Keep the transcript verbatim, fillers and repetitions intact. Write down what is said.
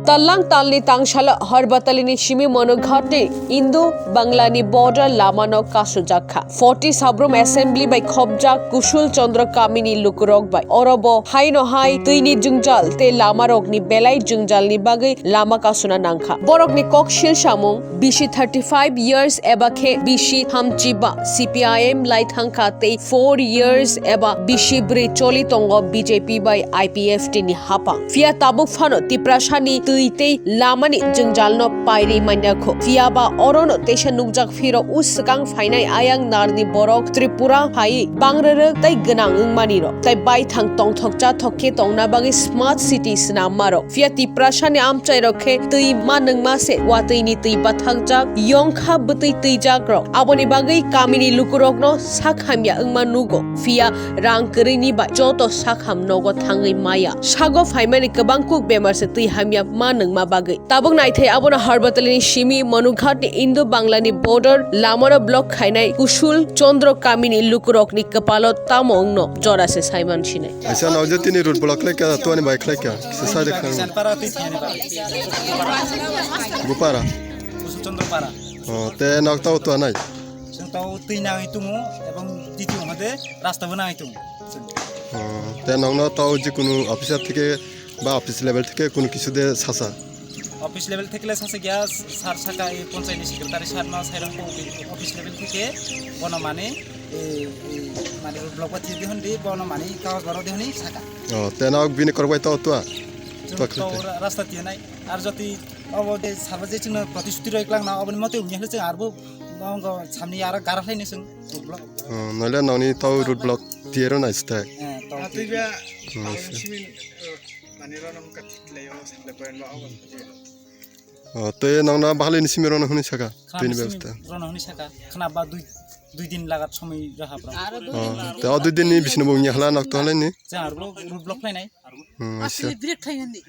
Tallang talni tangsalo Harbatalini simi Monoghatni Indo Banglani border lamano kasujak kha. Forty Sabrum Assembly bai khopjak Kushul Chandra kamini lukurok bai. Orobo haino hai twini jwngjal tei lamarokni belai jwngjalni bagwi lama kasuna nangkha. Borokni kok sil samung bisi thirty five years eba khe bisi hamchiba C P I M lai thangkha tei four years eba bisi bwrwi choli tongo B J P bai I P F T ni hapang. Phiya tabuk phano Tiprasani twi tei lamani jwngjalno pairwi manya kho. Phiya ba orono teisa nukjak phiro u swkang phainai ayang narni borok Tripura phaiwi bangrwrwk tei gwnang wngmani rok. Tai baithang tongthok chathok khe tongna bagwi smart city swnammarok. Phiya Tiprasani amchairok khe twi ma nungma se watwini twi bathakjak, yongkha bwtwi twijakrok. Aboni bagwi kamini lukurokno sak hamya wngma nugo. Phiya rang kwrwini bai joto sak ham nogo thangwi maya. Sago phaimani kwbang kuk bemar se twi hamya ma nungma bagwi. Tabuk naithai abono Harbatalini simi Monughatni Indo Banglani border lamano block khainai Kushul Chandra kamini lukurokni kwpalo tamo wngno jora se saiman sinai. Aisa no je tini road block khlai kha, tuani bai khlai kha. Se sai de khang. Para twi thani ba. Gupara. Kushul Chandra para. O, te nok tau tuanai. Chwng tau twi nangwi tumu ebong titi hode rasta bo nangwi tumu. O, te nokno tau jikunu officer thike ba office level thike kunu kisu de sasa. Office level thikle sasa gya sar saka e panchayat ni secretary sar no sai rang office level thike bono mane e, e, mane block ba thidi hondi bono mane kawas baro de honi saka. O, te nok bini korbai tau tua. Chwng Tua tau khwlai. Ra-, rasta tianai ar joti obo de sarba je chwngno protishuti roi klangna oboni mote ungya hwle chwng arbo bongo samni aro gara khlaini chwng block. O, noile nokni tau road block tiero nai stai. Eh, tau Atwi tiero. Ba, Hmm, tau si. Simin, eh, mani rano mukha thik lai o, saklai poyan ba obo. O, tei nokno bahali ni simi rano hwnwi saka. Khana Tini ni simi bebasta. Rano hwnwi saka. Khana ba dui, dui din lagat somoi raha bra. O, te o dui din ni bisino bo wngya hla nok to halai ni. Chwng arbo road block khlainai. Hmm, aisa. Asli break khai handi.